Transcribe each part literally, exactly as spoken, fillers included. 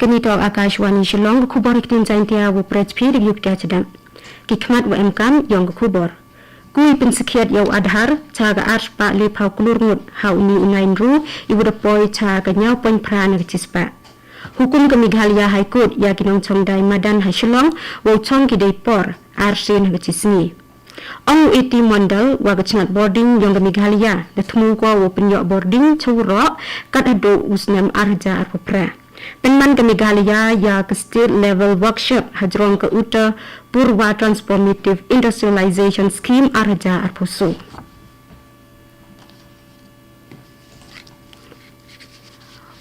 Kani toh Akashvani Shillong, ka khubor ha ktien Jaiñtia wow pyrchah phi da ka Yutkia Chadap. Ki khmat wa emkaam yong ka khubor. Ku i pynsakhiat ya u Aadhaar cha ka ar spah lephaw klur ngut ha uni u Naiynru, iwa da poi cha ka ynñiaw point phra na ka chispah. Hukum ka Meghalaya High Court ya ki nongchongdai madan ha Shillong wow chong ki dei por arsien ha ka chisngi. Ong u A T Mondal wa ka chnat bordiñ yong ka Meghalaya da thmu ko wow pynyoh bordiñ cha waroh kat hadooh u snem ar hajar arphaw phra. Pynman ka Meghalaya ya ka State Level Workshop hajrong ka Uttar Purva Transformative Industrialization Scheme ar hajar arphaw soo.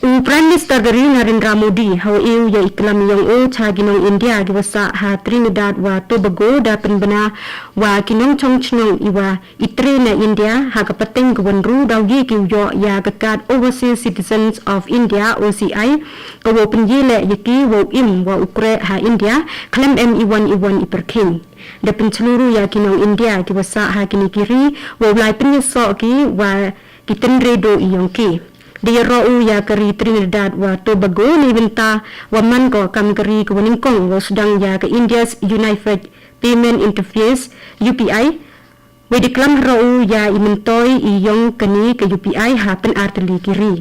U Prime Minister ka ri Narendra Modi hawa e u ya i klam yong oo cha ki nong India kiwa sah ha Trinidad wa Tobago da pynbna wa ki nongchong chnong iwa i tre na India ha ka pateiñ kawa ynru daw ye ki u yoh ya ka card Overseas Citizens of India, O C I, kawow pynye leh ya ki wow im wa u kreh ha India khlem em iwon iwon i pyrkhiñ. Da pynchlur u ya ki nong India kiwa sah ha kini ki ri wow lai pynyasoh ki wa ki tynre dooh i yong ki. Da yaroh u ya ka ri Trinidad wa Tobago neibynta wa man ko kam ka ri kawa nyngkong wow sdang ya ka India's Unified Payment Interface, U P I, wei da klam haroh u ya i myntoi i yong kani ka U P I ha pyn-ar tylli ki ri.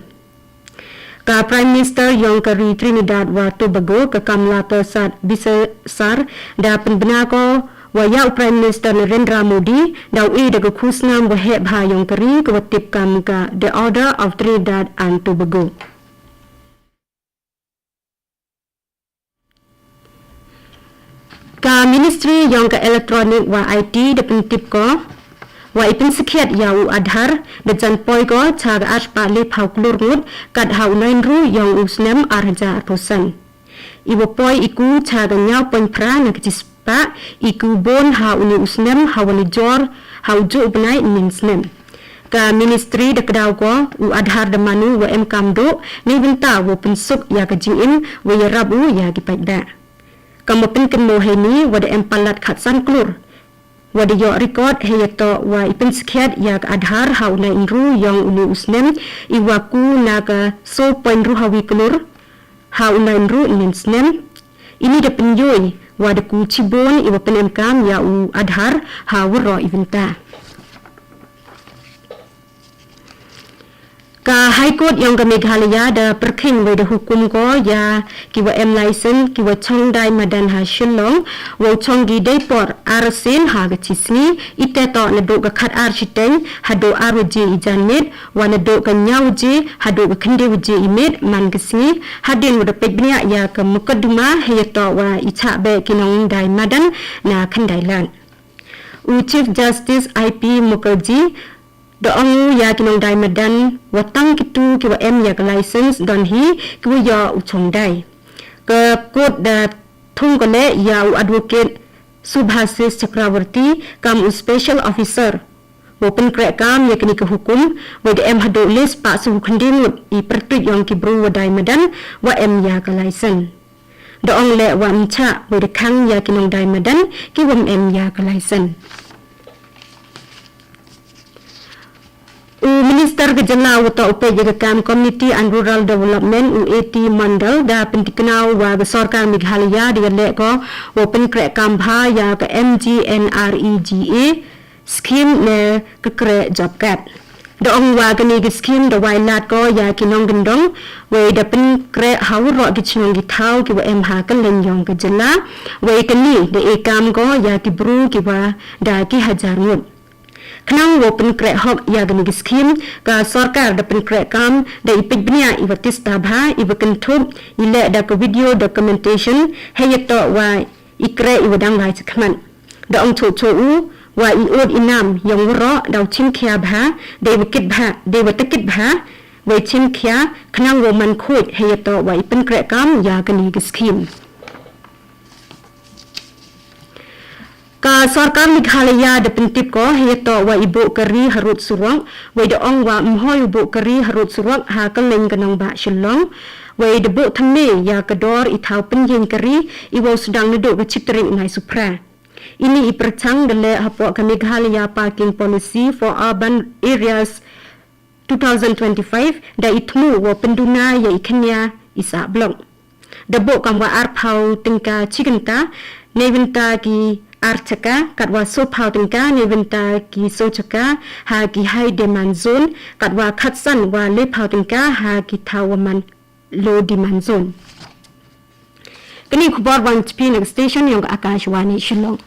Ka Prime Minister yong ka ri Trinidad wa Tobago ka Kamla Persad Bissessar da pynbna ko wa ya u Prime Minister Narendra Modi daw e da ka khusnaam waheh bha yong ka ri kawa tip kam ka The Order of Trinidad and Tobago. Ka Ministry yong ka Electronic wa I T da pyntip ko wa i pynsakhiat ya u Aadhaar da jan poi ko cha ka ar spah lephaw klur ngut kat ha u Naiynru yong u snem ar hajar arphaw san. Iwa poi i ku cha ka ynñiaw point phra na ka chispah i ku boon ha uni u snem hawa najor ha u jooh u bnai ynnin snem. Ka Ministry da kdaw ko u Aadhaar da man u wa emkaam dooh neibynta wow pynsuk ya ka jingim wei yarap u ya ki paidbah. Kamwa pynkynmoo heini wa da em palat khatsan klur wa da yoh record heiyatoh wa i pynsakhiat ya ka Aadhaar ha u Naiynru yong uni u snem iwa ku na ka soo point ynru hawi klur ha u Naiynru ynnin snem. Ini da pynyoo i wa da ku chiboon iwa pynemkaam ya u Aadhaar ha waroh i bynta. Ka High Court yong ka Meghalaya da pyrkhiñ wei da hukum ko ya kiwa em licence kiwa chongdai madan ha Shillong wow chong ki dei por arsien ha ka chisngi, itæ toh nadooh ka khat ar chiteiñ hadooh ar waje i janmiet wa nadooh ka ynñiaw waje hadooh ka khynde waje i miet man ka sngi, hadien wa da peit bniah ya ka mukotduma heiyatoh wa i chah beh ki nongdai madan na khyndai lad. U Chief Justice I P Mukherjee da ong u ya ki nongdai madan wa tang kitu kiwa em ya ka licence donhi kiwa yoh u chongdai. Ka court da thung ko leh ya u Advocate Subhasis Chakraborty kam u Special Officer wow pynkrehkaam ya kani ka hukum, wei da em hadooh le spah soo khyndai ngut i pyrtuid yong ki bru wa dai madan wa em ya ka licence. Da ong leh wa ym chah wei da khang ya ki nongdai madan kiwa ym em ya ka licence. U Minister ka jylla wa toh u peit ya ka kaam Community and Rural Development, u A T Mondal, da pyntikna u wa ka sorkar Meghalaya da yaleh ko wow pynkrehkaam bha ya ka M G N R E G A scheme næ ka kreh job card. Da ong wa kani ka scheme da wai laad ko ya ki nongkyndong wei da pynkreh ha waroh ki chnong ki thaw kiwa em ha kylleiñ yong ka jylla, wei kani da e kaam ko ya ki bru kiwa da ki hajar ngut. Khnang wow pynkreh hok ya kani ka scheme, ka sorkar da pynkrehkaam da i peit bniah iwa tista bha, iwa kynthup, i leh da ka video documentation heiyatoh wa i kreh iwa dang lai chakhmat. Da ong chooh chooh u wa i ood i naam yong waroh daw chimkhia bha, deiwa kit bha, deiwa takit bha wei chimkhia khnang wow man khooid heiyatoh wa i pynkrehkaam ya kani ka scheme. Ka sorkar Meghalaya da pyntip ko heiyatoh wa i booh kari harood surok, wei da ong wa ym hoi u booh kari harood surok ha kylleiñ ka nongbah Shillong, wei da booh thymme ya ka dor i thaw pynyieñ kari iwow sdang nadooh ka chi tarik Naisuphra. Ini i pyrchang da leh hapoh ka Meghalaya Parking Policy for Urban Areas two thousand twenty-five da i thmu wow pynduna ya i khynnia i sah block. da booh kamwa arphaw tyngka chi kynta neibynta ki ar chaka, katwa soophaw tyngka neibynta ki soo chaka ha ki high demand zone, katwa khatsan wa lephaw tyngka ha ki thaw wa man low demand zone. Kani khubor wan cha phi na ka station yong ka Akashvani Shillong.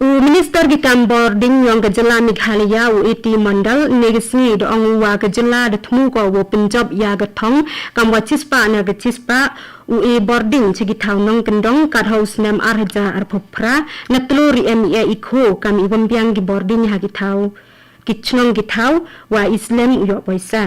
U Minister ki kaam bordiñ yong ka jylla Meghalaya u A T Mondal ynne ka sngi da ong u wa ka jylla da thmu ko wow pynjop ya ka thong kamwa chispah na ka chispah u e bordiñ cha ki thaw nongkyndong kat ha u snem ar hajar arphaw phra, na tlor i em i e i khoo kam i wym biang ki bordiñ ha ki thaw, ki chnong ki thaw, wa i slem u yoh poisa.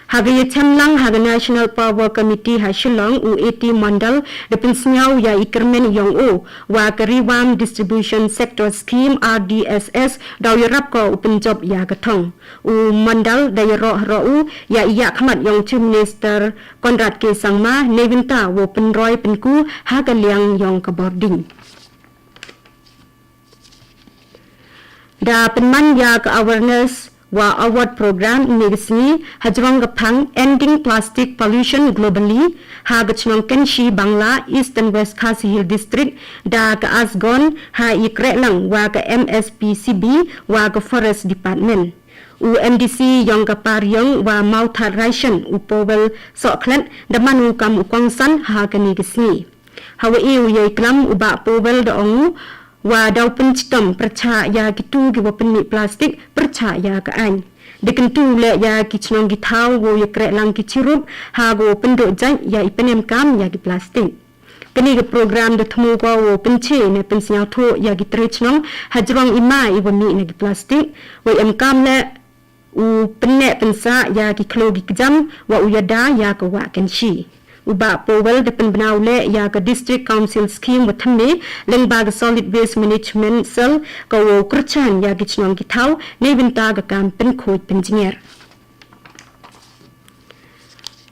Ha ka yachemlang ha ka National Power Committee ha Shillong, u A T Mondal da pynsñiaw ya i kyrmen yong oo wa ka Revamped Distribution Sector Scheme, R D S S, daw yarap ko u pynjop ya ka thong. U Mondal da yaroh haroh u ya i yahkhmat yong u Chief Minister Conrad K Sangma neibynta wow pynroi pynku ha ka liang yong ka bordiñ. Da pynman ya ka awareness wa award program ynne ka sngi hajrong ka phang Ending Plastic Pollution Globally ha ka chnong Kynshi Bangla, Eastern West Khasi Hills District, da ka ASGON ha i krehlang wa ka M S P C B wa ka Forest Department. U M D C yong ka Pariong wa Mawthadraishan, u Powell Sohkhlet, da man u kam u kongsan ha kani ka sngi. Hawa e u yei klam, u Bah Powell da ong u wa daw pynchitom pyrchah ya kitu kiwa pynmih plastic pyrchah ya ka aiñ. Da kyntu u leh ya ki chnong ki thaw wow yakrehlang ki chirup ha kawa pyndooh jait ya i pynemkaam ya ki plastic. Kani ka program da thmu ko wow pynche næ pynsñiawthooh ya ki tre chnong hajrong i ma iwa mih na ki plastic, wei emkaam leh u pynneh pynsah ya ki khloo ki kjam wa u yada ya ka wah Kynshi. U Bah Powell da pynbna u leh ya ka District Council Scheme wa thymme lyngba ka Solid Waste Management Cell kawow kyrchaan ya ki chnong ki thaw neibynta ka kaam pynkhooid pynjngiar.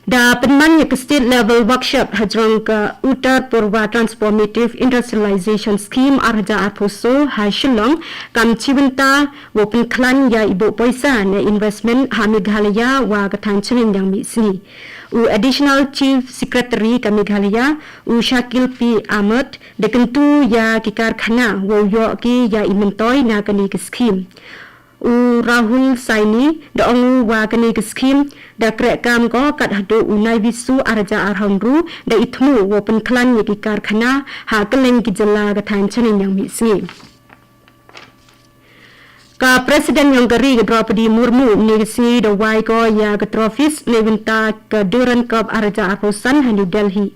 Da pynman ya ka State Level Workshop hajrong ka Uttar Purva Transformative Industrialization Scheme ar hajar arphaw soo ha Shillong kam chibynta wow pynkhlan ya i booh poisa næ investment ha Meghalaya wa ka thaiñ chaneiñliang mihsngi. U Additional Chief Secretary ka Meghalaya, u Shakil P Ahammed, da kyntu ya ki karkhana wow yoh ki ya i myntoi na kani ka scheme. U Rahul Saini da ong u wa kani ka scheme da krehkaam ko kat hadooh u Naiwisu ar hajar arphaw ynru, da i thmu wow pynkhlan ya ki karkhana ha kylleiñ ki jylla ka thaiñ chaneiñliang mihsngi. Ka President yong ka ri ka Droupadi Murmu ynne ka sngi da wai ko ya ka trophies neibynta ka Durand Cup ar hajar arphaw san ha New Delhi.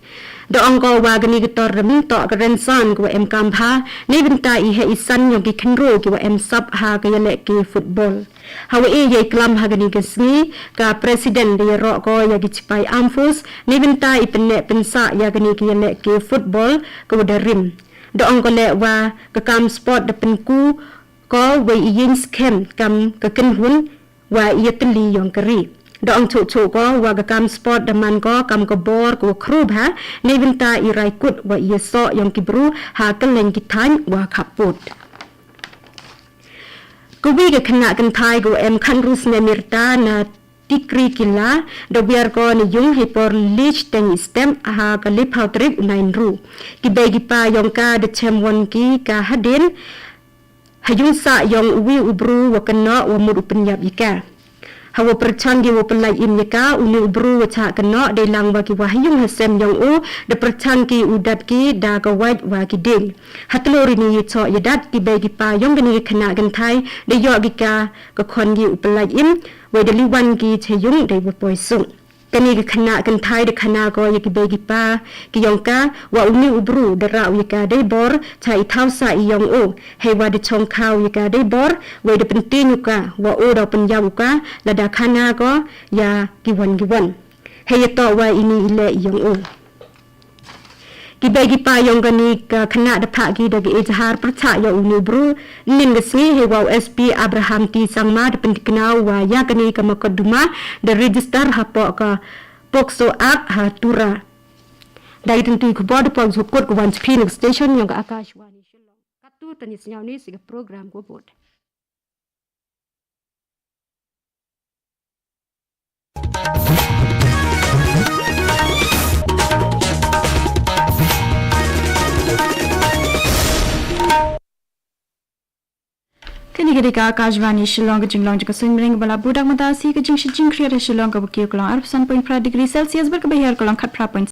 Da ong ko wa kani ka tournament toh ka rynsan kawa emkaam bha neibynta i heh i san yong ki khynroo kiwa em sap ha ka yalehke football. Hawa e yei klam ha kani ka sngi, ka President da yaroh ko ya ki chipai Armed Force neibynta i pynneh pynsah ya kani ka yalehke football kawa da rim. Da ong ko leh wa ka kaam sport da pynku ko wei i yieñ skhem kam ka kynhun wa i yatylli yong ka ri. Da ong chooh chooh ko wa ka kaam sport da man ko kam ka bor kawa khroo bha neibynta i rai kut wa i yasoh yong ki bru ha kylleiñ ki thaiñ wa khappood. Kawi ka khynnah kynthai kawa em khatynru snem i rta na Tikrikilla da wiar ko na yung heipor lai teng i step ha ka lephaw tarik u Naiynru. Ki bei ki pa yong ka da chem won ki ka hadien ha yung sah yong uwi u bru wa kynnoh wa mut u pynyap ya ka. Hawa pyrchang ki wow pynlait im ya ka, uni u bru wa chah kynnoh deilang wa kiwa ha yung ha sem yong oo da pyrchang ki u dat ki da ka wait wa ki dieñ. Hatlor ini i chooh yadat, ki bei ki pa yong kani ka khynnah kynthai da yoh ki ka ka khon ki u pynlait im wei da liwan ki cha yung deiwa poi suk. Kani ka khynnah kynthai da khana ko ya ki bei ki pa ki yong ka wa uni u bru da rah u ya ka dei bor cha i thaw sah i yong oo, heiwa da chongkha u ya ka dei bor wei da pyntieñ u ka wa oo daw pynyap u ka lada khana ko ya kiwon kiwon heiyatoh wa ini i leh i yong oo. Ki bei ki pa yong kani ka khynnah da phah ki da ka ejhar pyrchah ya uni u bru ynnin ka sngi, heiwa u S P Abraham T Sangma da pyntikna u wa ya kani ka mukotduma da register hapoh ka POCSO Act ha Tura. Da ki kyntu khubor da poi cha kut ka wan cha phi na ka station yong ka Akashvani Shillong. Kattu tani sñiaw ni sa ka program ka wa bood. Kani ka dei ka Akashvani Shillong, ka jinglong jong ka suiñ bneiñ wa la budak mynta si. Ka jingshit jingkhriat ha Shillong ka wa kiew ka long arphaw san point phra degree Celsius, bad ka wa hiar ka long khatphra point